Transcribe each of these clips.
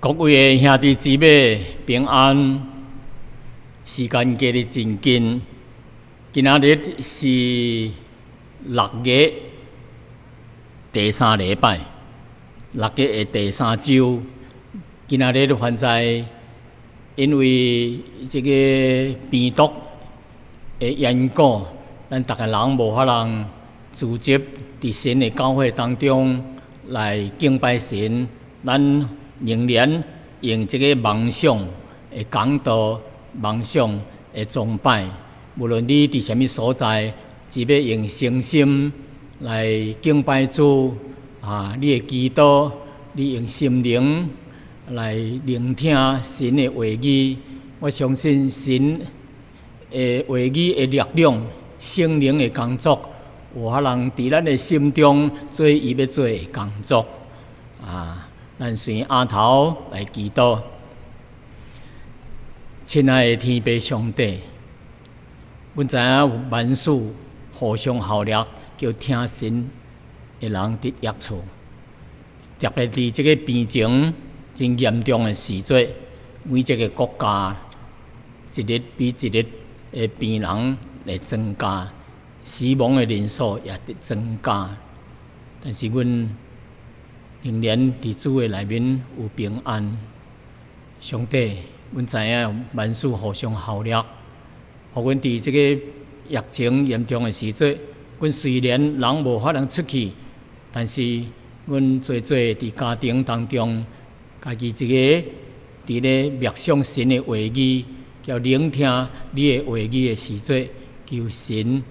各位的兄弟姊妹平安。時間過得真緊，今仔日是六月第三禮拜，六月的第三週。今仔日現在因為這個病毒的緣故，咱逐个人無法通聚集佇神的教會當中來敬拜神，咱仍然用這个網上的講道、網上的崇拜。無論你佇啥物所在，只欲用誠心來敬拜主啊！你的祈禱，你用心靈來聆聽神的話語。我相信神的話語的力量、聖靈的工作，有可能佇咱的心中做伊欲做的工作啊！咱隨阿頭來祈禱。親愛的天父上帝，阮知影萬事互相效力，叫聽神的人得益處。特別佇這个病情真嚴重的時陣，每一个國家一日比一日的病人來增加，死亡的人數也佇增加。但是阮仍然佇主的內面有平安。上帝，阮知影萬事互相效力，予阮佇這个疫情嚴重的時陣，阮雖然人無法通出去，但是阮濟濟佇家庭當中，家己一个佇咧默想神的話語，叫聆聽你的話語的時陣，求神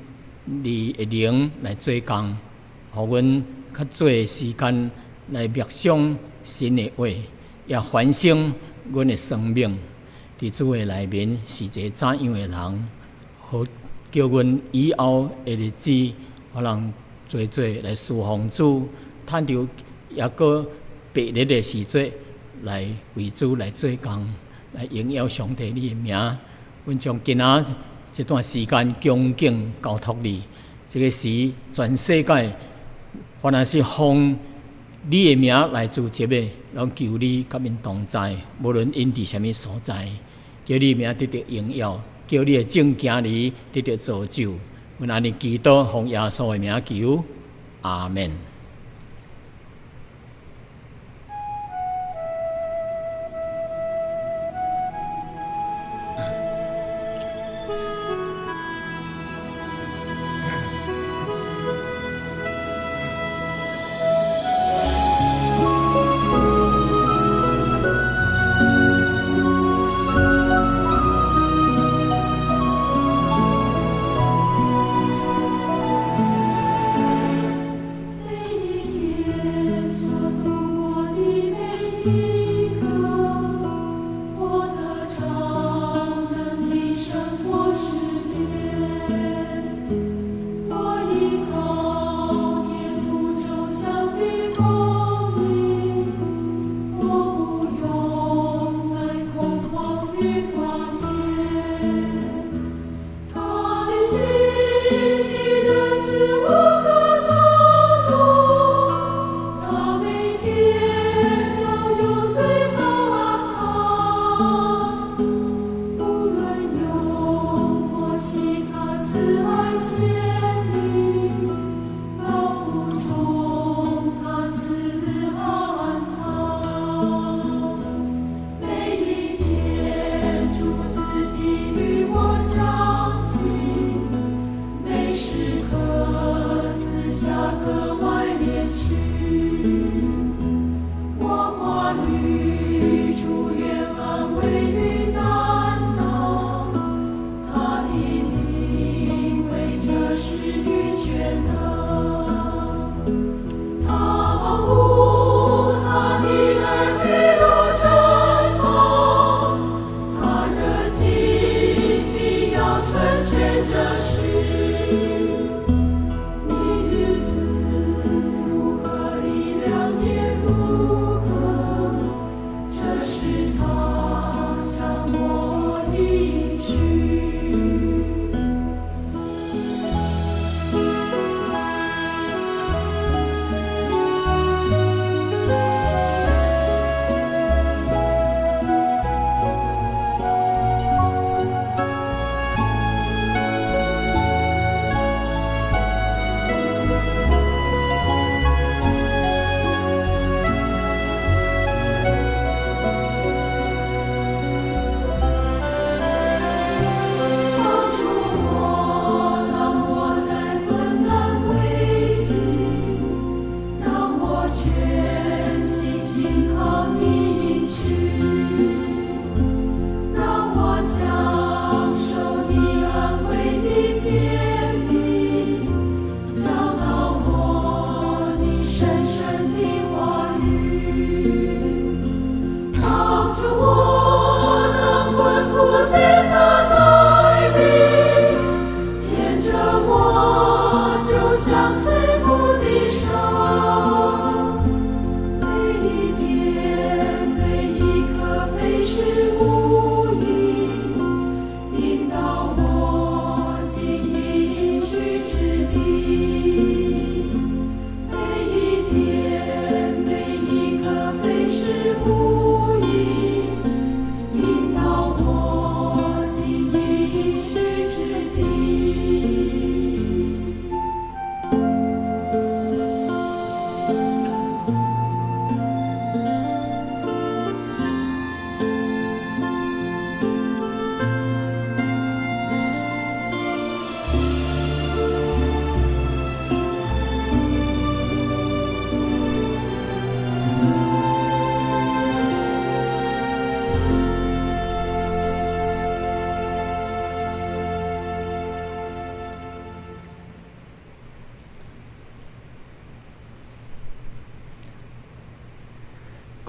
你的靈來做工，予阮較濟時間來默想神的話，也反省阮的生命。佇主的內面是一个怎樣的人，予叫阮以後的日子，可能濟濟來侍奉主，趁著猶閣白日的時陣，來為主來做工，來榮耀上帝你的名。阮將今仔這段時間恭敬交託你。這个時全世界，凡若是奉你的名來聚集的，攏求你佮𪜶同在，無論𪜶佇啥物所在，叫你名得著榮耀，叫你的正行兒得著造就。阮按呢祈禱，奉耶穌的名求，阿們。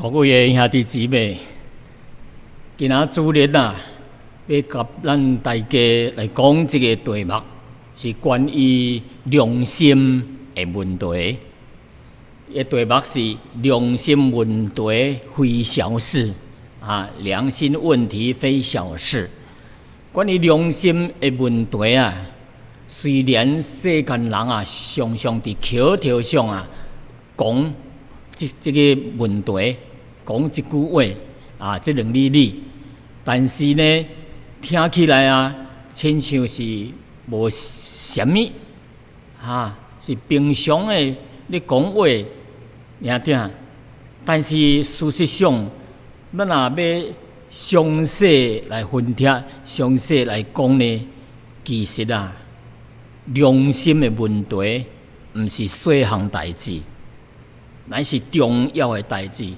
各位的兄弟姊妹，今仔主日啊，欲佮咱大家來講這个題目，是關於良心的問題。這題目是良心問題非小事啊，良心問題非小事。關於良心的問題啊，雖然世間人啊，常常佇口頭上啊講這个問題，講這句話啊，這兩字理，但是呢，聽起來啊，親像是無啥物，啊，是平常的咧講話，爾爾。但是事實上，咱若欲詳細來分析、詳細來講呢，其實啊，良心的問題毋是細項代誌，乃是重要的代誌，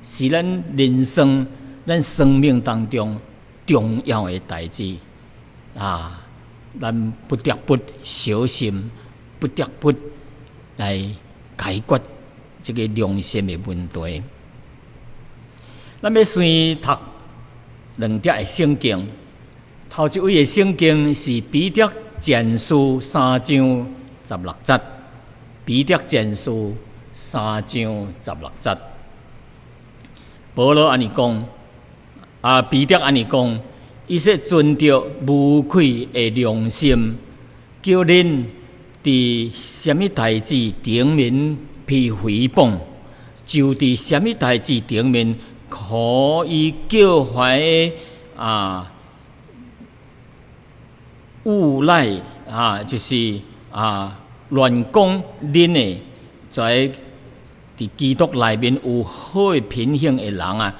是咱人生、咱生命當中重要的代誌啊！咱不得不小心，不得不來解決這个良心的問題。咱欲先讀兩節的聖經，頭一位的聖經是彼得前書三章十六節。彼得前書三章十六節，保羅按呢講，啊，彼得按呢講，伊說存著無愧的良心，叫恁佇啥物代誌頂面被誹謗，就佇啥物代誌頂面可以叫懷啊誣賴啊，就是啊亂講恁的，在佇基督內面有好的品行的人啊，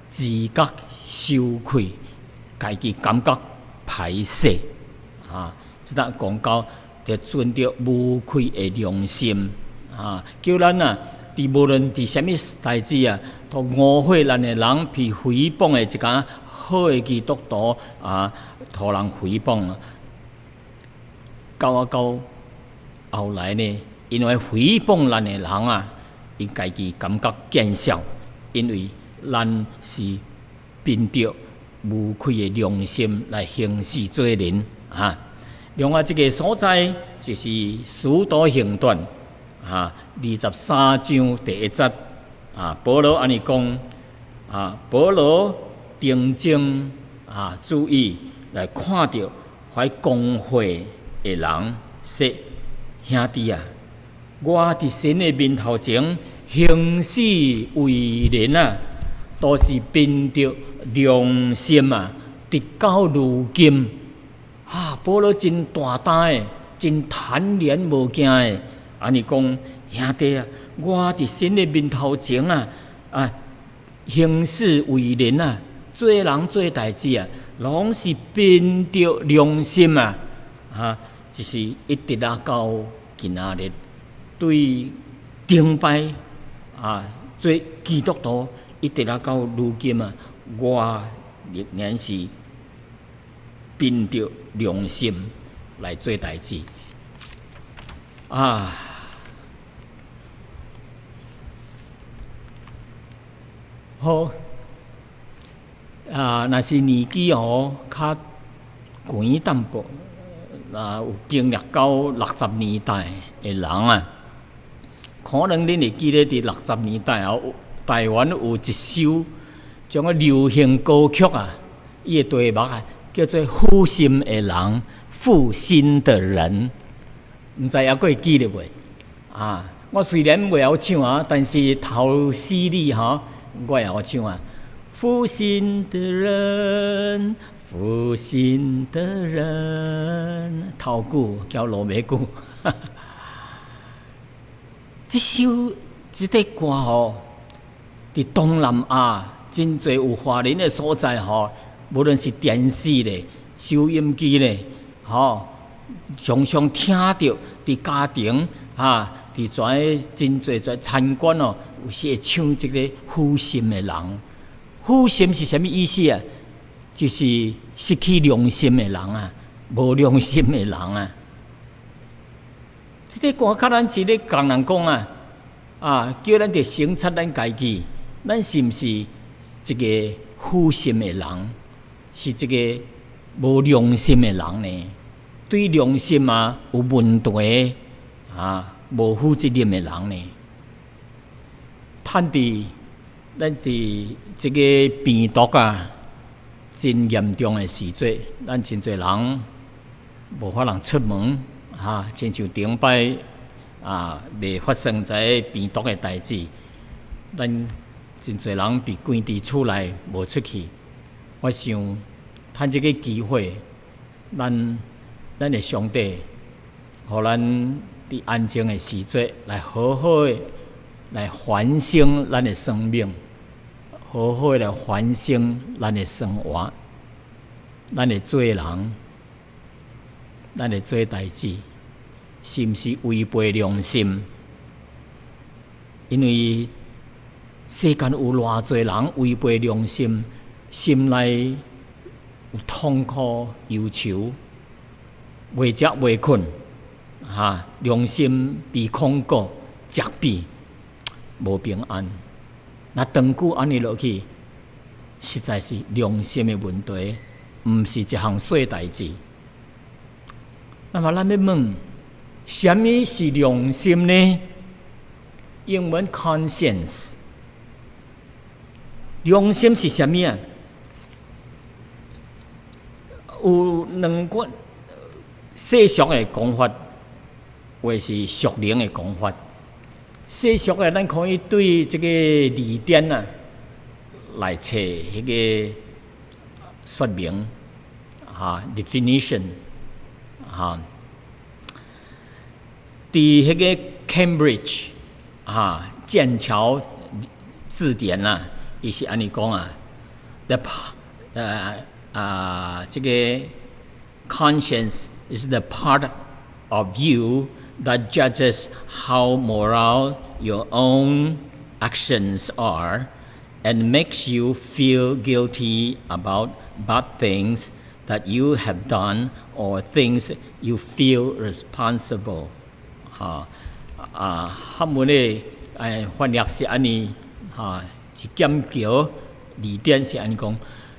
自覺羞愧，家己感覺歹勢啊！這搭講到著存著無愧的良心啊，叫咱啊，佇無論佇啥物代誌啊，都誤會咱的人被誹謗的一個好的基督徒啊，予人誹謗啊，到啊到後來呢，因為誹謗咱的人啊，𪜶家己感覺見笑，因為咱是憑著無愧的良心來行事做人啊。另外一个所在就是《使徒行傳》啊，23章第一節啊，保羅按呢講啊，保羅定睛啊，注意來看著懷公會的人，說：兄弟啊，我佇神的面頭前行事為人啊，都是憑著良心啊，直到如今。啊，保羅真大膽的，真坦然無驚的，按呢講，兄弟啊，我佇神的面頭前啊，啊，行事為人啊，做人做代誌啊，攏是憑著良心啊，啊，就是一直啊到今仔日，對頂擺啊做基督徒，一直啊到如今啊，我仍然是憑著良心來做代誌啊！好啊，若是年紀哦較懸淡薄，若有經歷到六十年代的人啊，可能恁會記得佇六十年代哦，台灣有一首這種流行歌曲啊，伊的題目啊叫做《負心的人》，負心的人，毋知猶閣會記得袂？啊，我雖然袂曉唱啊，但是頭四字吼，我會曉唱啊。負心的人，負心的人，頭句交落尾句。這首這塊歌吼，佇東南亞真濟有華人的所在吼，無論是電視咧、收音機咧，吼，常常聽著佇家庭啊，佇遮真濟在餐館哦，有時會唱這个負心的人。負心是啥物意思啊？就是失去良心的人啊，無良心的人啊。這个歌較咱是咧共人講啊，啊，叫咱著省察咱家己，咱是毋是一個負心的人？是一個無良心的人呢？對良心啊有問題啊，無負責任的人呢？趁佇咱佇這個病毒啊，真嚴重的時陣，咱真濟人無法通出門，哈，親像頂擺啊，未發生這病毒的代誌，咱真濟人被關佇厝內無出去。我想，趁這個機會，咱的上帝，予咱佇安靜的時陣，來好好的來反省咱的生命，好好的來反省咱的生活，咱的做人，咱的做代誌，是毋是違背良心？因為世間有偌濟人違背良心，心內有痛苦、憂愁，袂食袂睏，哈，良心被控告、責備，無平安。若長久按呢落去，實在是良心的問題，毋是一項細代誌。那麼咱欲問，啥物是良心呢？英文 conscience，良心是啥物啊？有兩個世俗的講法，或是屬靈的講法。世俗的，咱可以對這個字典啊來揣彼個說明，哈，definition，哈。佇彼個 Cambridge 啊，劍橋字典啊，伊是按呢講啊，the 這個 conscience is the part of you that judges how moral your own actions are and makes you feel guilty about bad things that you have done or things you feel responsible。哈啊，漢文的翻譯是按呢，哈，是劍橋字典是按呢講，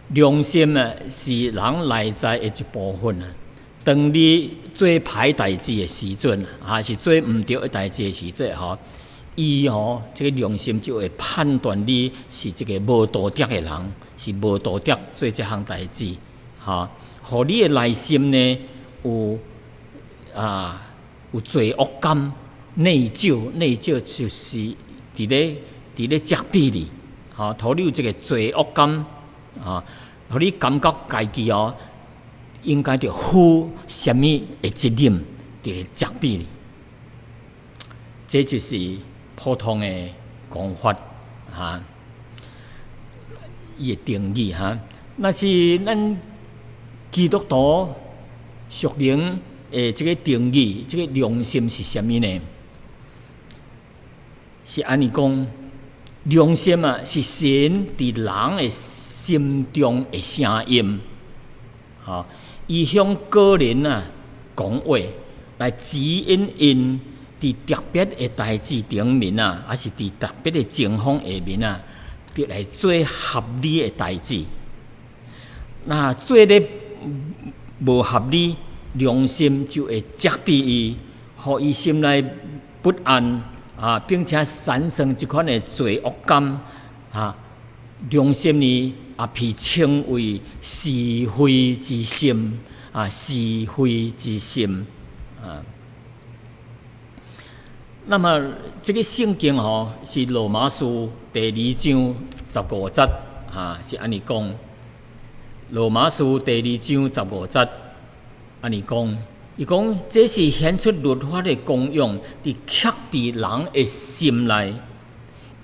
良心啊是人內在的一部分啊。當你做歹代誌的時陣，還是做毋著的代誌的時陣，吼，伊吼這個良心就會判斷你是一個無道德的人，是無道德做這項代誌，吼，予你的內心呢有罪惡感、內疚，內疚就是佇咧責備你，吼，予你有這個罪惡感，吼，予你感覺家己哦，應該著負啥物的責任，佇咧責備你。這就是普通的講法，哈，伊的定義哈。若是咱基督徒屬靈的這個定義，這個良心是啥物呢？是按呢講，良心啊，是神佇人的心中的聲音，吼，伊向個人啊講話，來指引𪜶佇特別的代誌頂面啊，抑是佇特別的情況下面啊，著來做合理的代誌。若做咧無合理，良心就會責備伊，予伊心內不安啊，並且產生這款的罪惡感啊。良心呢，也被稱為是非之心啊，是非之心啊。那麼這個聖經吼是羅馬書第二章十五節啊，是按呢講。羅馬書第二章十五節按呢講，伊講這是顯出律法的功用，佇刻佇人的心內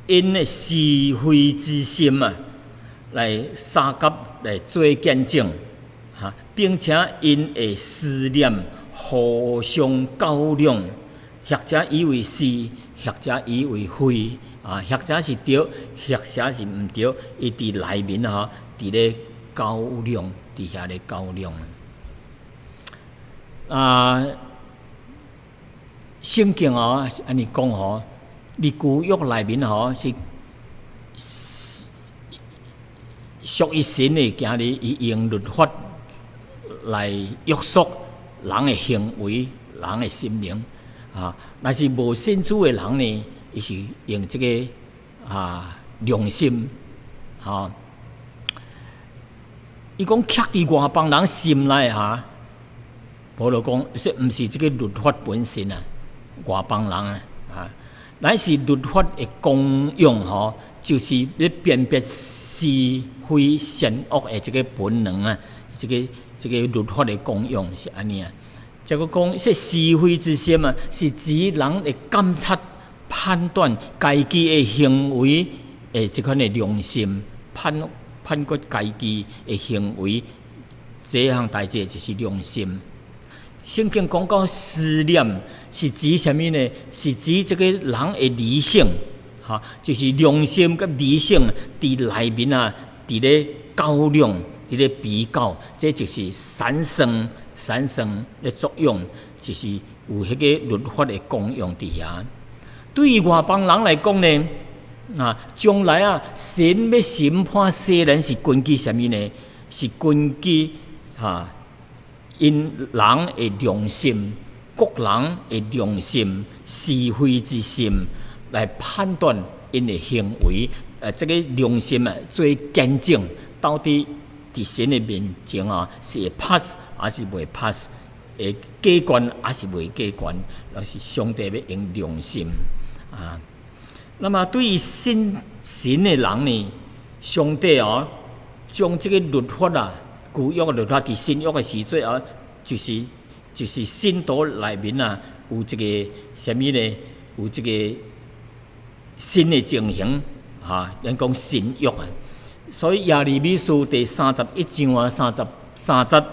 ，𪜶的是非之心啊，來相佮來做見證，哈，並且𪜶的思念互相較量，或者以為是，或者以為非，啊，或者是對，或者是毋對，伊佇內面吼，佇咧較量，佇遐咧較量。啊，聖經哦，按呢講吼，佇舊約內面吼是屬於神的囝兒，伊用律法來約束人的行為、人的心靈。啊，若是無信主的人呢，伊是用這個良心，吼。伊講刻佇外邦人心內哈，保羅講，這毋是這個律法本身啊，外邦人啊，啊，乃是律法的功用吼，就是咧辨別是非善惡的這個本能啊，這個律法的功用是按呢啊。這個講，這是非之心啊，是指人會監察、判斷家己的行為的這款的良心，判決家己的行為，這項代誌就是良心。聖經講到思念是指啥物呢？是指這個人的理性，哈，就是良心佮理性佇內面啊，佇咧較量，佇咧比較，這就是產生的作用，就是有彼個律法的功用佇遐。對於外邦人來講呢，啊，將來啊，神欲審判世人是根據啥物呢？是根據𪜶人的良心、各人的良心、是非之心來判斷𪜶的行為。這個良心啊，做見證，到底佇神的面前啊，是會 pass 還是袂 pass？會過關還是袂過關？而是上帝欲用良心啊。那麼對於信神的人呢，上帝哦，將這個律法啊，舊約的律法佇新約的時陣啊，就是信徒內面啊，有一個啥物呢？有這個新的情形，哈，咱講新約啊。所以耶利米書第31章啊，33節，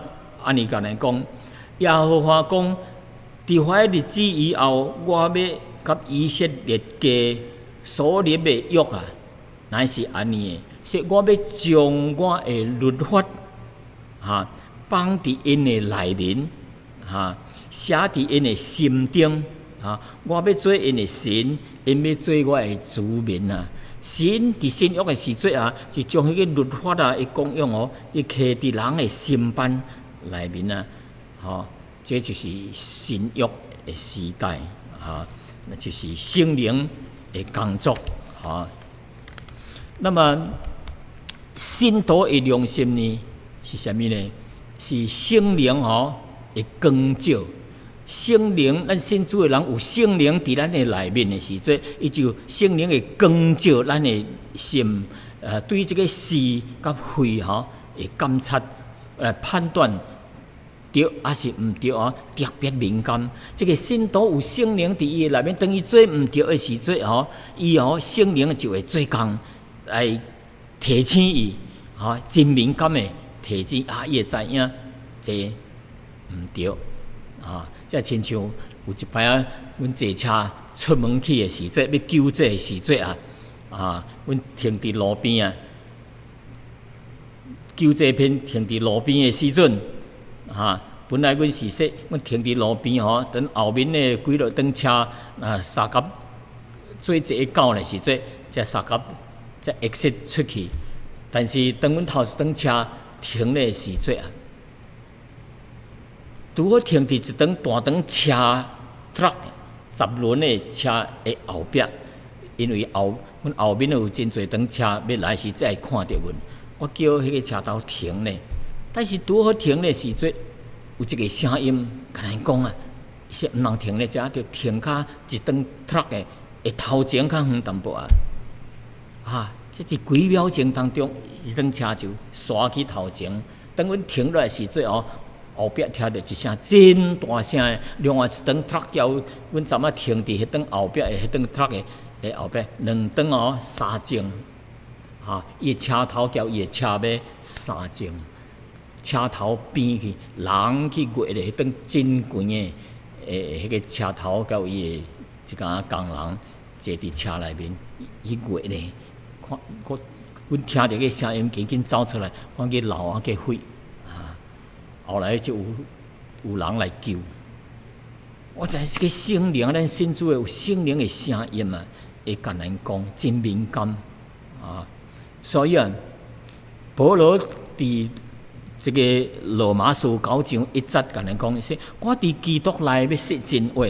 按呢共咱講，耶和華講：佇遐日子以後，我欲佮以色列家所立的約啊，乃是按呢的，是我欲將我的律法，放佇𪜶的內面，寫佇𪜶的心中，我欲做𪜶的神，𪜶欲做我的子民啊。神佇新約的時陣啊，是將彼個律法啊，的功用哦，伊刻佇人的心版內面啊，吼，這就是新約的時代啊，那就是聖靈的工作啊。那麼信徒的良心呢，是啥物呢？是聖靈吼的光照。聖靈，咱信主的人有聖靈佇咱的內面的時陣，伊就聖靈會光照咱的心，對這個是佮非吼會監察來判斷對還是毋對哦，特別敏感。這個信徒有聖靈佇伊的內面，當伊做毋對的時陣吼，伊吼聖靈就會做工來提醒伊，吼真敏感的提醒啊，伊會知影這毋對啊。這親像有一擺啊，阮坐車出門去的時陣，欲救濟的時陣啊，啊，阮停佇路邊啊，救濟片停佇路邊的時陣，啊，本來阮是說，阮停佇路邊吼，等後面的幾落轉車啊，相佮做一個到的時陣，才相佮才 exit 出去。但是當阮頭一轉車停的時陣啊，拄好停佇一轉大轉車 truck 10輪的車的後壁，因為後阮後面有真濟轉車欲來時，才會看著阮。我叫彼個車頭停咧，但是拄好停的時陣，有一個聲音共咱講啊，伊說毋通停咧遮，著停較一轉 truck 的頭前較遠淡薄仔。啊，這佇幾秒鐘當中，一轉車就跣去頭前。當阮停落來時陣哦，後壁聽著一聲真大聲的，另外一轉 truck 共阮陣仔停佇彼轉後壁的彼轉 truck 的後壁，兩轉哦相撞，哈，伊的車頭共伊的車尾相撞，車頭變去，人去過咧，彼轉真懸的，彼個車頭共伊的一工工人坐佇車內面去過咧，看我阮聽著個聲音，緊緊走出來，看見流啊個血，啊，後來就有人來救。我知這個聖靈，咱信主的有聖靈的聲音啊，會共咱講，真敏感啊。所以啊，保羅佇這個羅馬書九章一節共咱講，說我佇基督內欲說真話，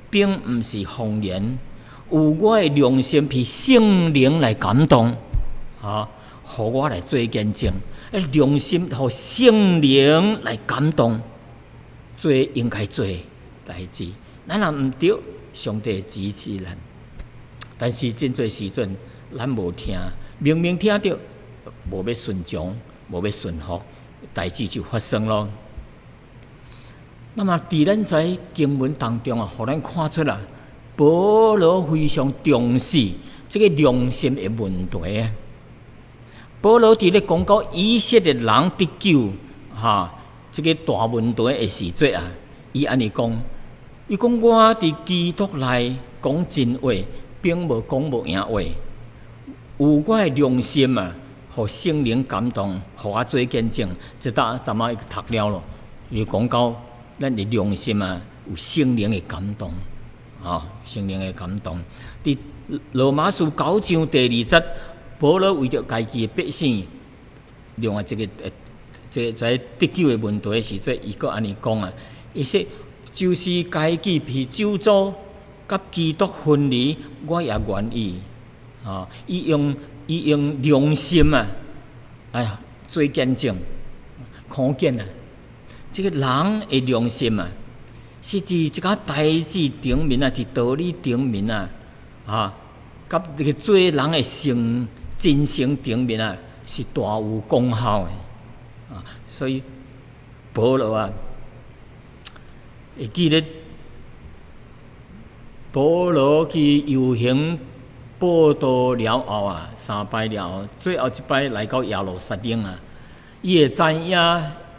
並毋是謊言，有我的良心被聖靈來感動，哈，予我來做見證。良心予聖靈來感動，做應該做代誌。咱若毋對，上帝指示咱。但是真濟時陣，咱無聽，明明聽著，無欲順從，無欲順服，代誌就發生囉。那麼佇咱在經文當中啊，予咱看出來，保羅非常重視這個良心的問題啊。保羅佇咧講到以色列人得救，哈，這個大問題的時陣啊，伊按呢講，伊講我佇基督內講真話，並無講無閒話，有我的良心啊，予聖靈感動，予我做見證，這搭怎麼讀了囉？伊講到咱的良心啊，有聖靈的感動，啊，聖靈的感動。佇羅馬書九章第二節，保羅為著家己的百姓，另外一個這在得救的問題時陣，伊閣按呢講啊，伊說就是家己被咒詛，佮基督分離，我也願意。啊，伊用良心啊，來做見證，可見啊，這個人的良心啊，是佇這個代誌頂面啊，佇道理頂面啊，啊，佮這個做人的誠真誠頂面啊，是大有功效的。啊，所以保羅啊，會記得保羅去遊行佈道了後啊，三擺了後，最後一擺來到耶路撒冷啊，伊會知影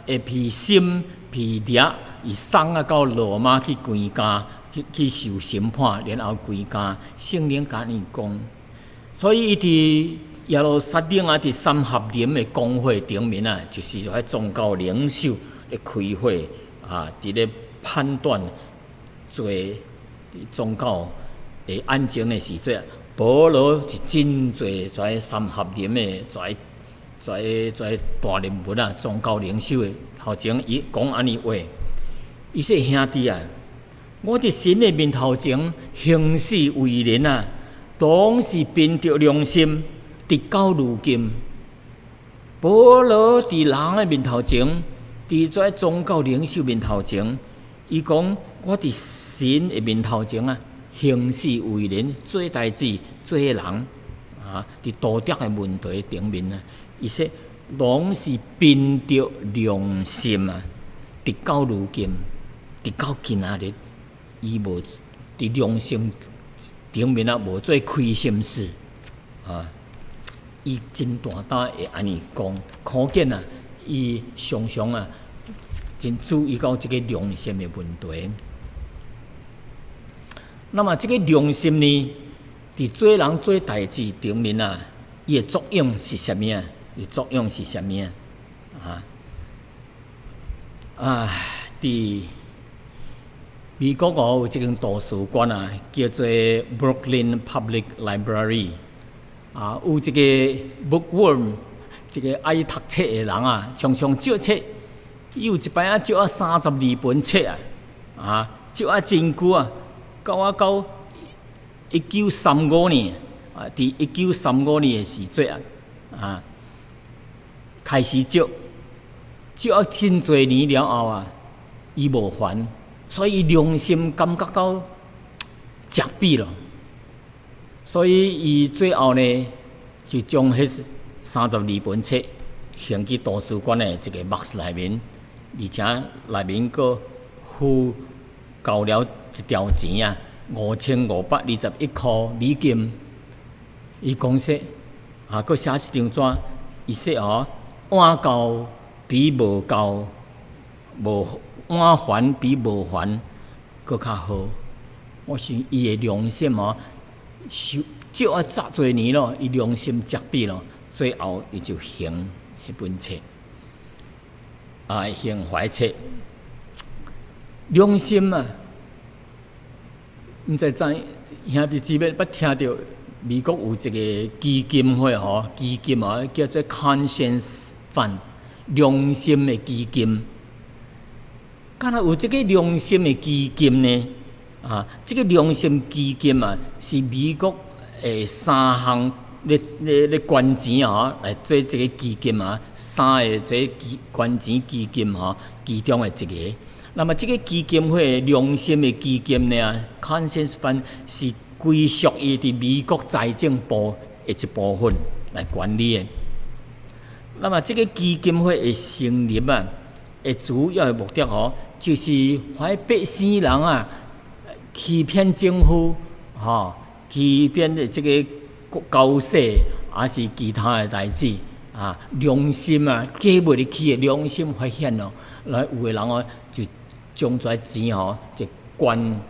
會被審被掠，伊送啊到羅馬去關監，去受審判，然後關監。聖靈共伊講，所以伊佇耶路撒冷啊，佇三合林的公會頂面啊，就是遐宗教領袖咧開會啊，佇咧判斷做宗教的案件的時陣，保羅是真濟在三合林的在大人物啊，宗教領袖的頭前，伊講按呢話，伊說兄弟啊，我佇神的面頭前行事為人啊，攏是憑著良心，直到如今。保羅佇人的面頭前，佇這宗教領袖面頭前，伊講我佇神的面頭前啊，行事為人做代誌做人啊，佇道德的問題頂面啊，伊說攏是憑著良心啊，直到如今，直到今仔日，伊無佇良心頂面啊，無做虧心事啊。伊真大膽會按呢講，可見啊，伊常常啊，真注意到這個良心的問題。那麼這個良心呢，佇做人做代誌頂面啊，伊的作用是啥物啊？伊作用是啥物啊？啊啊！佇美國哦，有一間圖書館啊，叫做 Brooklyn Public Library 啊，有一個 bookworm，一個愛讀冊的人啊，常常借冊，伊有一擺啊借啊三十二本冊啊，啊，借啊真久啊。到啊到1935年啊，佇一九三五年的時陣啊，啊，開始借，借啊真濟年了後啊，伊無還，所以伊良心感覺到責備咯，所以伊最後呢，就將彼三十二本冊還去圖書館的一個 box 內面，而且內面閣附交了一條錢啊，5521箍美金。伊講說，啊，閣寫一張紙，伊說哦，晚交比無交無晚還比無還閣較好。我想伊的良心哦，受借啊遮濟年咯，伊良心責備咯，最後伊就還彼本冊，啊，還還冊。良心啊，毋知知兄弟姊妹捌聽著美國有一個基金會吼，基金啊叫做 Conscience Fund 良心的基金。敢若有這个良心的基金呢？啊，這个良心基金啊，是美國的三項咧捐錢啊，來做這个基金啊，三个這基捐錢基金吼，其中的一个。那麼這个基金會良心的基金呢，Conscience Fund 是歸屬於佇美國財政部的一部分來管理的。那麼這个基金會的成立啊，的主要的目的吼，就是防百姓人啊，欺騙政府，吼，欺騙的這个交稅，抑是其他的代誌啊，良心啊，過袂入去的良心發現哦，來有的人哦，就將這錢吼，就捐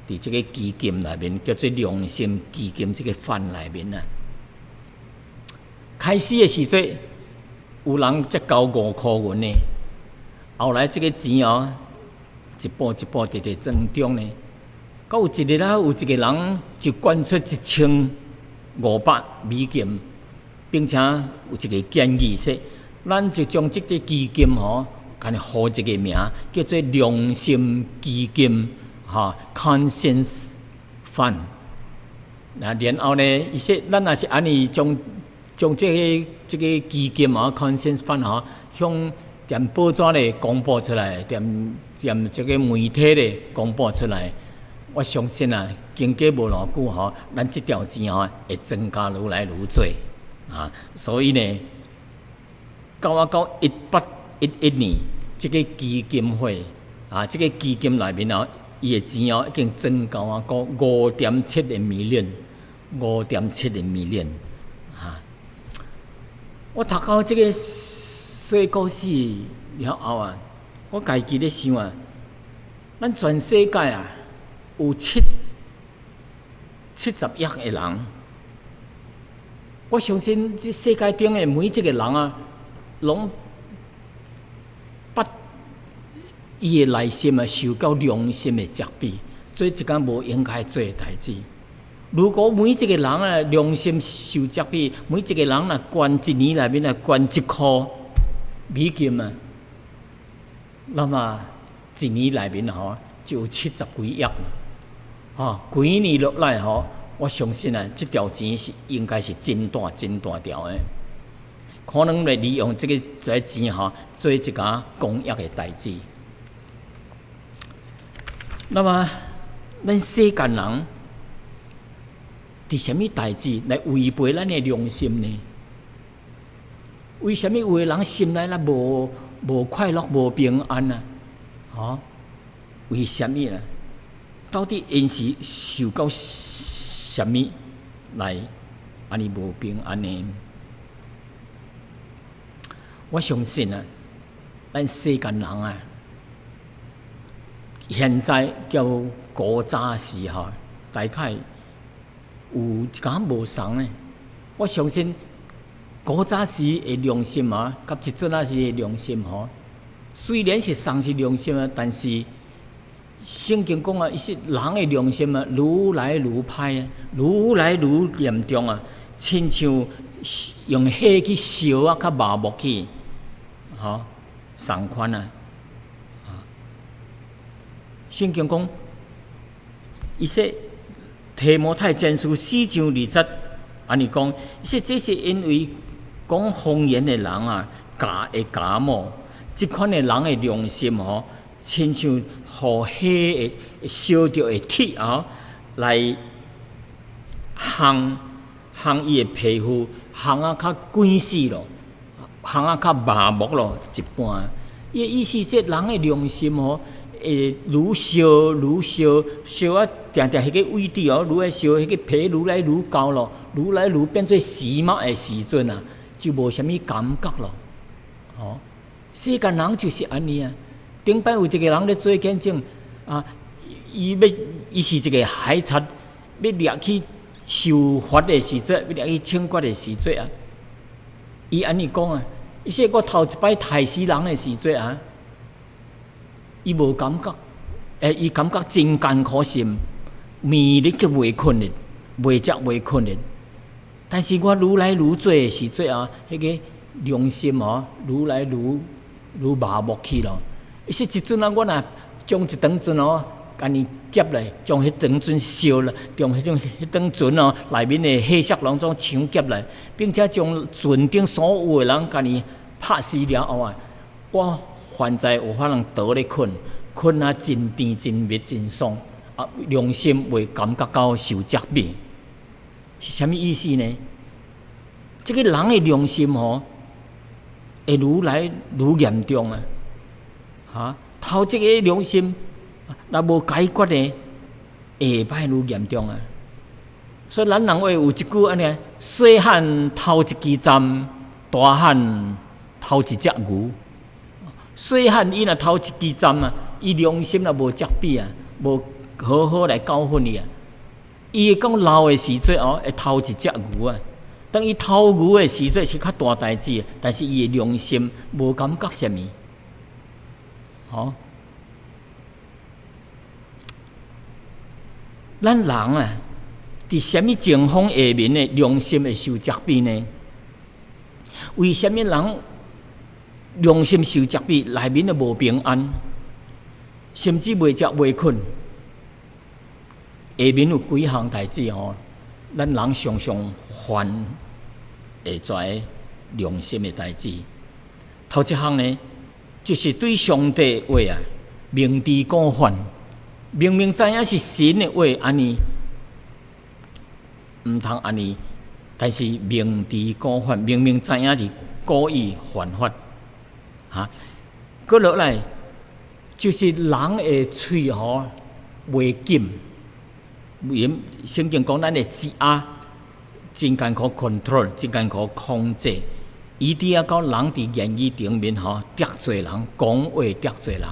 佇這个基金內面，叫做良心基金這个 fund 內面啊。開始的時陣，有人才交5箍銀呢，後來這个錢哦，一步一步直直增長呢。閣有一日啊，有一个人就捐出1500美金，並且有一个建議說，咱就將這个基金吼，共伊號一个名，叫做良心基金，哈，Conscience Fund。那然後呢，伊說咱若是按呢將這个基金啊，Conscience Fund 吼，向踮報紙咧公布出來，踮這个媒體咧公布出來，我相信啊，經過無偌久吼，咱這條錢吼會增加愈來愈濟啊！所以呢，到1811年，這个基金會啊，這个基金內面哦，伊的錢哦已經增加啊，到5.7個 million，5.7個 million 啊！我讀到這个細故事了後啊，我家己咧想啊，咱全世界啊有70億个人，我相信這世界頂的每一个人啊，攏捌伊的內心啊受到良心的責備，做一件無應該做的代誌。如果每一个人啊良心受責備，每一个人若捐一年內面啊捐1箍美金啊，那麼一年內面吼就有70幾億啦。吼，幾年落來吼，我相信啊，這條錢是應該是真大真大條的，可能來利用這个錢吼，做一件公益的代誌。那麼，咱世間人佇啥物代誌來違背咱的良心呢？為啥物有的人心內若無快樂、無平安啊？吼，為啥物啊？到底𪜶是受到啥物來按呢無平安呢？我相信啊，咱世間人啊，現在佮古早時吼，大概有一寡無仝的。我相信古早時的良心啊，佮這陣仔時的良心吼，雖然是仝是良心啊，但是聖經講啊，伊是人的良心啊，愈來愈歹啊，愈來愈嚴重啊，親像用火去燒啊，較麻木去，吼，仝款啊。聖經講，伊說提摩太前書4章2節，按呢講，伊說這是因為講謊言的人啊，假會假冒，這款的人的良心吼，親像予火會燒著的鐵啊，來烘烘伊的皮膚，烘啊較緊死咯，烘啊較麻木咯一般。伊的意思，這人的良心吼，會愈燒愈燒，燒啊，定定彼个位置哦，愈來燒，彼个皮愈來愈厚咯，愈來愈變做死肉的時陣啊，就無啥物感覺咯。吼，世間人就是按呢啊。頂擺有一個人咧做見證啊，伊是一個海賊，欲掠去受罰的時陣，欲掠去懲罰的時陣啊，伊按呢講啊，伊說我頭一擺刣死人的時陣啊，伊無感覺，伊感覺真艱苦心，暝日閣袂睏的，袂食袂睏的。但是我愈來愈做的時陣啊，彼个良心哦，愈來愈愈麻木去咯。伊說這陣啊，我若將一長船哦，共伊劫來，將彼長船燒了，將彼種彼長船哦內面的貨色攏總搶劫來，並且將船頂所有的人共伊拍死了後啊，我還在有法通倒咧睏，睏啊真甜真蜜真爽啊，良心袂感覺到受責備，是啥物意思呢？這個人的良心吼，會愈來愈嚴重啊！哈，頭一个良心若無解決的，下擺愈嚴重啊！所以咱人話有一句按呢：細漢偷一支針，大漢偷一隻牛。細漢伊若偷一支針啊，伊良心若無責備啊，無好好來教訓伊啊，伊會講老的時陣哦，會偷一隻牛啊。當伊偷牛的時陣是較大代誌，但是伊的良心無感覺啥物，吼。咱人啊，佇啥物情況下面的良心會受責備呢？為啥物人良心受責備，內面都無平安，甚至袂食袂睏？下面有幾項代誌吼，咱人常常犯會跩良心的代誌。頭一項呢，就是對上帝話啊，明知故犯。明明知影是神的話，按呢毋通按呢，但是明知故犯，明明知影是故意犯法，哈。閣落來就是人的喙吼袂禁，聖經講咱的舌仔真艱苦 control，真艱苦控制，以致啊到人佇言語頂面吼得罪人，講話得罪人。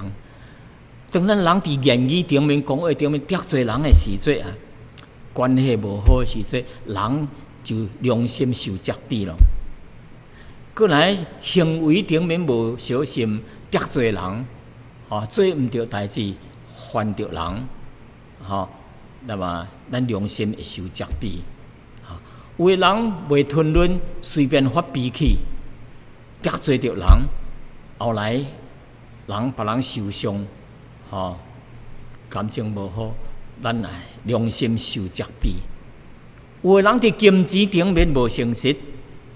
當咱人佇言語頂面、講話頂面得罪人的時陣啊，關係無好的時陣，人就良心受責備咯。閣來行為頂面無小心得罪人，吼做毋著代誌，煩著人，吼，那麼咱良心會受責備。有的人袂吞忍，隨便發脾氣，得罪著人，後來人別人受傷。吼，感情無好，咱來良心受責備。有的人佇金錢頂面無誠實，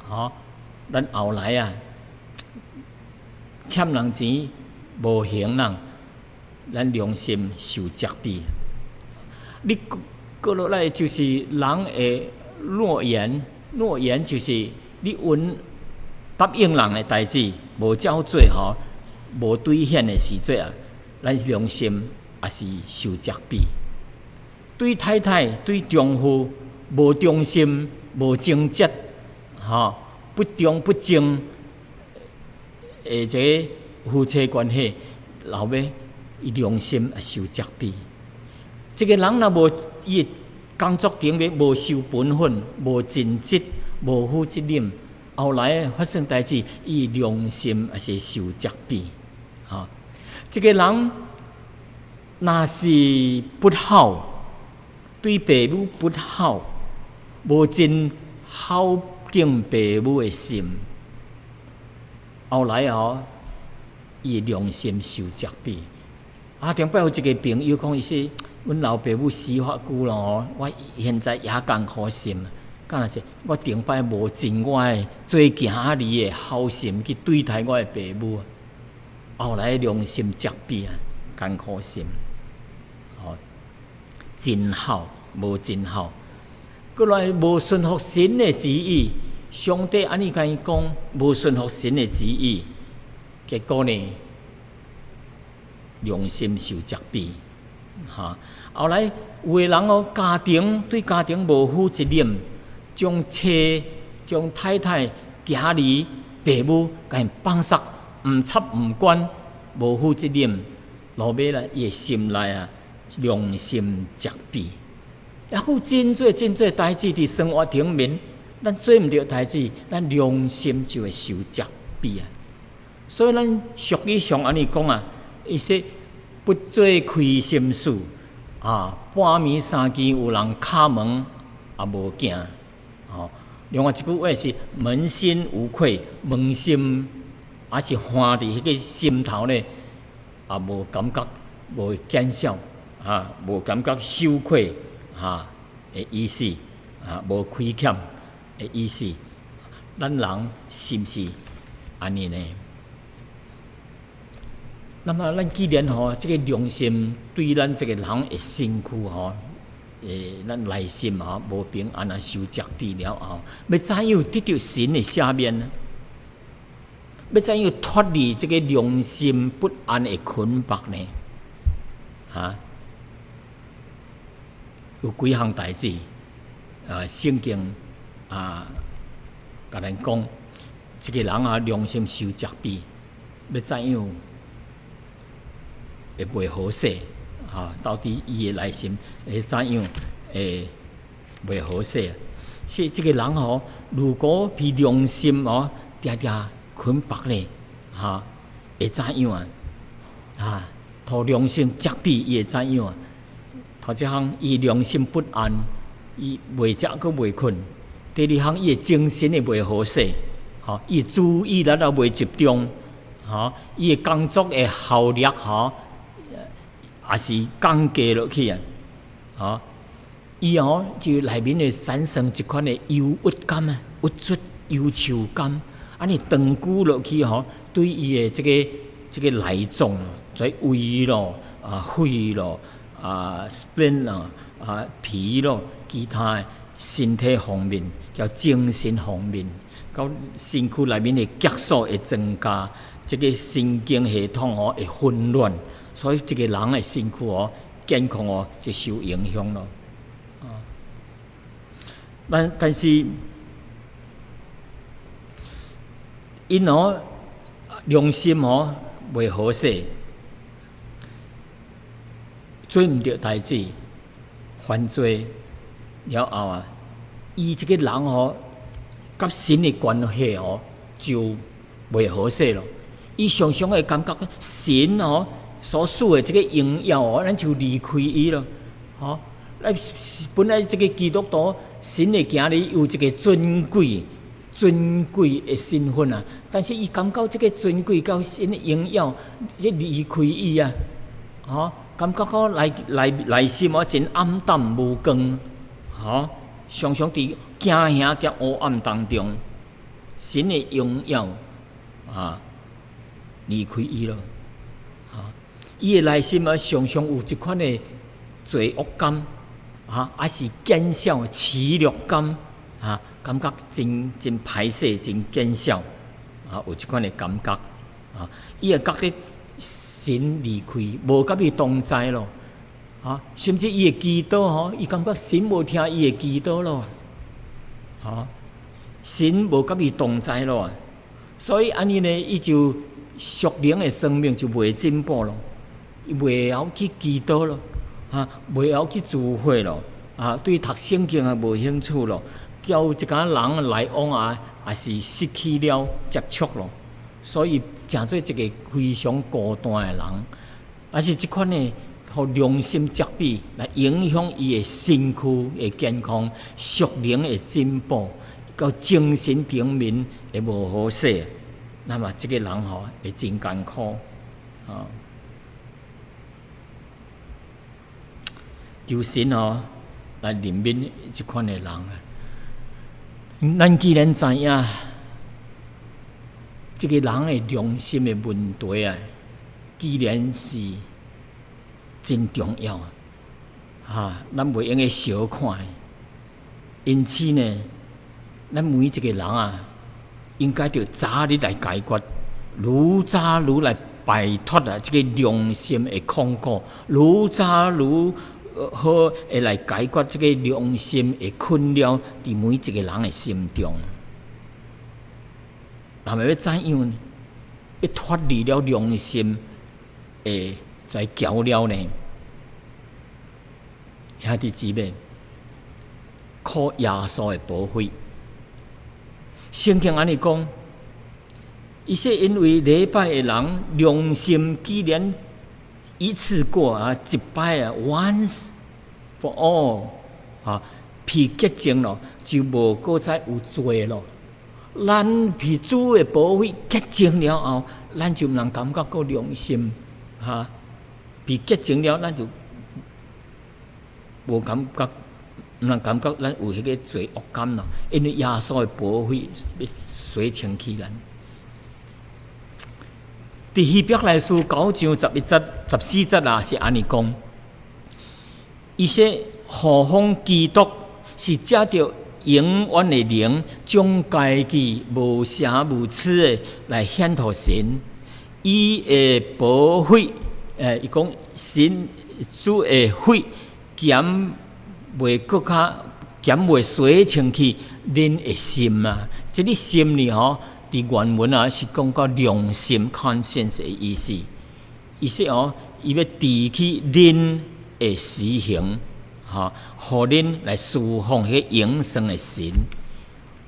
吼，咱後來啊欠人錢無還人，咱良心受責備。你閣落來就是人的諾言，諾言就是你允答應人的代誌無照做吼，無兌現的時陣啊。咱良心也是受責備，對太太、對丈夫無忠心、無貞節，吼不忠不正的這个夫妻關係，後尾伊良心也受責備。這个人若無伊的工作頂面無守本分、無盡職、無負責任，後來發生代誌，伊良心也是受責備，吼。這个人若是不孝，對爸母不孝，無盡孝敬爸母的心，後來哦，伊良心受責備。啊，頂擺有一個朋友講，伊說，阮老爸母死偌久咯，我現在也艱苦心，敢若是我頂擺無盡我的做囝兒的孝心去對待我的爸母。後來良心責備啊，艱苦心，吼，盡孝無盡孝，閣來無順服神的旨意，上帝按呢共伊講，無順服神的旨意，結果呢，良心受責備，哈。後來有的人哦，家庭對家庭無負責任，將妻將太太、囝兒、爸母共𪜶放捒。毋插毋管，無負責任，落尾咧，伊的心內啊，良心責備。抑閣有真濟真濟代誌佇生活頂面，咱做毋著代誌，咱良心就會受責備啊。所以咱俗語上按呢講啊，伊說不做虧心事啊，半暝三更有人敲門也無驚，吼。另外一句話是捫心無愧，捫心抑是犯佇彼個心頭咧，也無感覺無減少，啊，無感覺羞愧，哈的意思，啊，無虧欠的意思。咱人是毋是按呢呢？那麼咱既然吼，這個良心對咱這個人的身軀吼，咱內心吼無平安啊，受責備了後，欲怎樣得著神的赦免呢？欲怎樣脫離這個良心不安的捆綁呢？啊，有幾項代誌啊，聖經啊，共咱講，這個人啊，良心受責備，欲怎樣會袂好勢？啊，到底伊的內心會怎樣會袂好勢？所以這個人吼，如果被良心哦，定定捆綁咧，哈，會怎樣啊？啊，予良心責備伊會怎樣啊？頭一項，伊良心不安，伊袂食閣袂睏；第二項，伊的精神會袂好勢，吼，伊的注意力也袂集中，吼，伊的工作的效率吼，也是降低落去啊！吼，伊吼就內面會產生一款的憂鬱感啊，鬱卒、憂愁感，按呢長久落去吼，對伊的這個內臟，在胃咯、啊肺咯、啊 spleen 啊、啊脾咯，其他的身體方面，佮精神方面，到身軀內面的激素會增加，這個神經系統吼會混亂。所以，這個人的身軀哦，健康哦，就受影響咯。啊，但是，𪜶哦良心哦袂好勢，做毋著代誌，犯罪了後啊，伊這個人哦，佮神的關係哦就袂好勢咯。伊常常會感覺神哦所賜的這個榮耀哦，咱就離開伊咯。吼，咱本來這個基督徒，神會行咧有一個尊貴、尊貴的身份啊，但是伊感覺這個尊貴佮神的榮耀，咧離開伊啊，吼，感覺講內內內心哦真暗淡無光，吼，常常佇驚嚇佮黑暗當中，神的榮耀啊離開伊咯。伊的內心啊，常常有一款的罪惡感，啊，抑是減少恥辱感，啊，感覺真真歹勢，真減少，啊，有這款的感覺，啊，伊會覺得神離開，無佮伊同在咯，啊，甚至伊的祈禱吼，伊感覺神無聽伊的祈禱咯，啊，神無佮伊同在咯，所以按呢呢，伊就屬靈的生命就袂進步咯。伊袂曉去祈禱咯，啊，袂曉去聚會咯，啊，對讀聖經也無興趣咯，交一寡人來往啊，也是失去了接觸咯，所以成做一個非常孤單的人，抑是這款的，予良心責備來影響伊的身軀的健康、屬靈的進步，佮精神層面會無好勢，那麼這個人吼會真艱苦，啊。求神哦，來憐憫這款的人啊！咱既然知影這個人的良心的問題啊，既然是真重要啊，哈，咱袂用得小看。因此呢，咱每一個人啊，應該著早日來解決，愈早愈來擺脫啊這個良心的控告，愈早愈好會來解決這個良心的困擾，佇每一個人的心中。那麼欲怎樣呢？欲脫離了良心的在攪擾呢？兄弟姊妹，靠耶穌的寶血。聖經按呢講，伊說因為禮拜的人良心既然一次過啊，一擺啊，once for all 啊，被潔淨咯，就無閣再有罪咯。咱被主的寶血潔淨了後，咱就毋通感覺閣良心，哈，被潔淨了，咱就無感覺，毋通感覺咱有彼个罪惡感咯。因為耶穌的寶血欲洗清去咱。佇希伯來書9章11節、14節啊，是按呢講，伊說何況基督是藉著永遠的靈，將家己無瑕無疵的來獻予神，伊的寶血，伊講神主的血檢袂閣較檢袂洗清去恁的心啊！這个心呢吼，佇原文啊是講到良心 conscience 的意思。意思哦，伊欲治去恁的思行，吼，予恁來事奉彼个永生的神。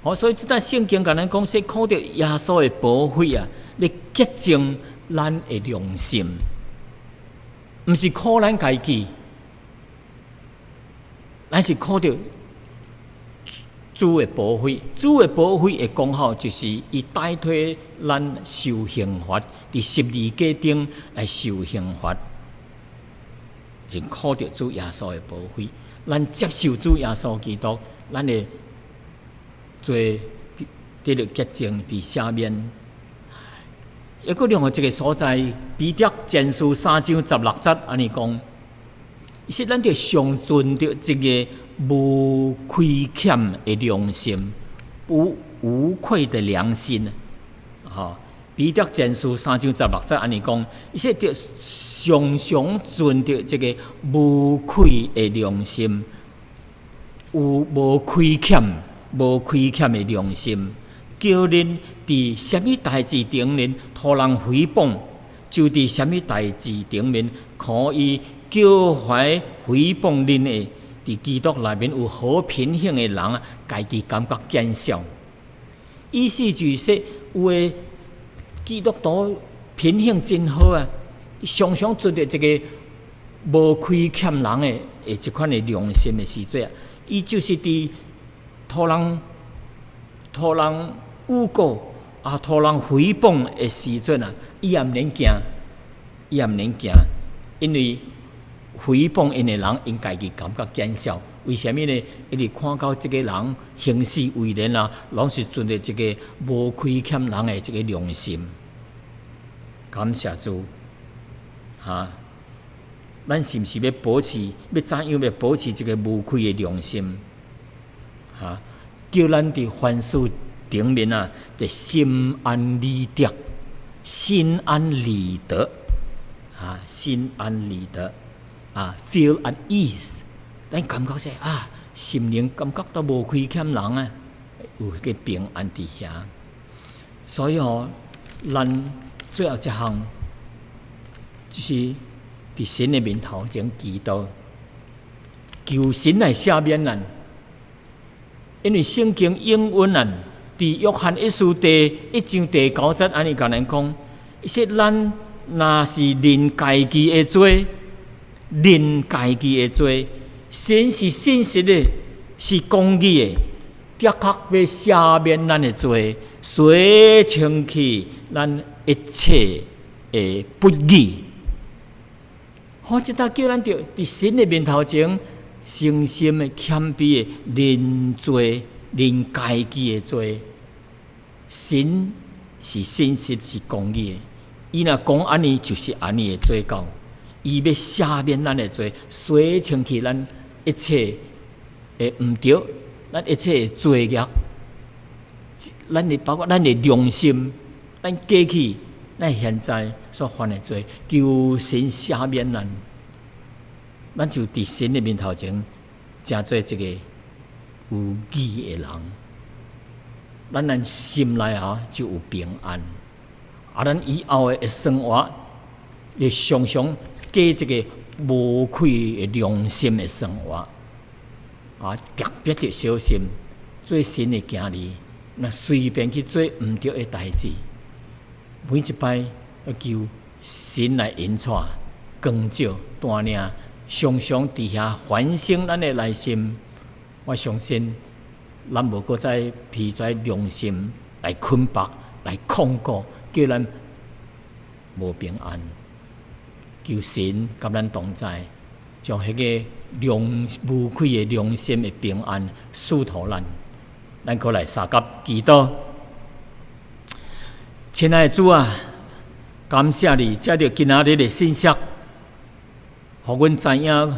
好，所以這段聖經共咱講說，靠著耶穌的寶血啊，來潔淨咱的良心，毋是靠咱家己，咱是靠著主的寶血。主的寶血的功效就是伊代替咱受刑罰，佇十字架頂來受刑罰，是靠著主耶穌的寶血。咱接受主耶穌基督，咱的罪得著潔淨，被赦免。抑閣另外一个所在，彼得前書3章16節按呢講，伊說咱著常存著一个無虧欠的良心，無愧的良心。吼，彼得前書三章十六節按呢講，伊說著常常存著一个無愧的良心，有無虧欠、無虧欠的良心，叫恁佇啥物代誌頂面予人誹謗，就佇啥物代誌頂面可以腳懷誹謗恁的，佇基督內面有好品行的人，家己感覺見笑。意思就是說，有的基督徒品行真好啊，常常存著一个無虧欠人的這款的良心的時陣啊，伊就是佇予人予人誣告啊，予人誹謗的時陣啊，伊也毋免驚，伊也毋免驚，因為誹謗𪜶的人，𪜶家己感覺見笑。為啥物呢？因為看到這个人行事為人啊，攏是存著一个無虧欠人的這个良心。感謝主，哈！咱是毋是欲保持，欲怎樣欲保持這个無愧的良心？哈！叫咱佇凡事頂面啊，著心安理得，心安理得，啊，心安理得，啊，feel at ease。咱感覺說啊，心靈感覺到無虧欠人啊，有彼个平安佇遐。所以吼，咱最後一項就是佇神的面頭前祈禱，求神來赦免咱。因為聖經應允咱，佇約翰一書第1章第9節按呢共咱講，伊說咱若是認家己的罪，認家己的罪，神是信實的，是公義的，的確欲赦免咱的罪，洗清去咱一切的不義。好，這搭叫咱著佇神的面頭前，誠心的、謙卑的認罪、認家己的罪。神是信實、是公義的，伊若講按呢，就是按呢會做到。伊欲赦免咱的罪，洗清去咱一切的毋對，咱一切的罪孽，咱的包括咱的良心，咱過去、咱現在所犯的罪，求神赦免咱，咱就佇神的面頭前，成做一个有義的人。咱心內啊就有平安。啊，咱以後的生活，會常常過一个無愧的良心的生活。啊，特別著小心做神的囝兒，若隨便去做毋對的代誌，每一擺欲求神來引帶、光照、帶領，常常佇遐反省咱的內心。我相信咱無閣再被這良心來捆縛、來控告，叫咱無平安。求神佮咱同在，將彼个良無愧的良心的平安賜予咱。咱閣來相佮祈禱。親愛的主啊，感謝你，藉著今仔日的信息，予阮知影，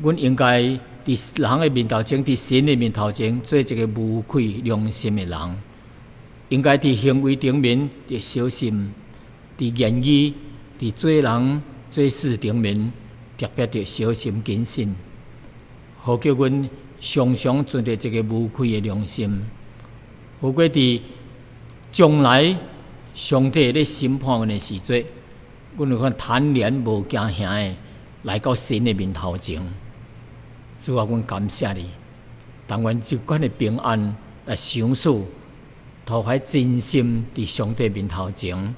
阮應該佇人的面頭前，佇神的面頭前，做一个無愧良心的人。應該佇行為頂面著小心，佇言語、佇做人做事頂面特別著小心謹慎，好叫阮常常存著一个無愧的良心，好過佇將來上帝咧審判阮的時陣，阮有法坦然無驚嚇的來到神的面頭前。主啊，阮感謝你，但願這款的平安來賞賜，投懷真心佇上帝面頭前，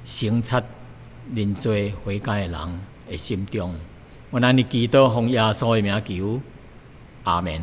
省察認罪悔改的人的心中。阮按呢祈禱，奉耶穌的名求，阿門。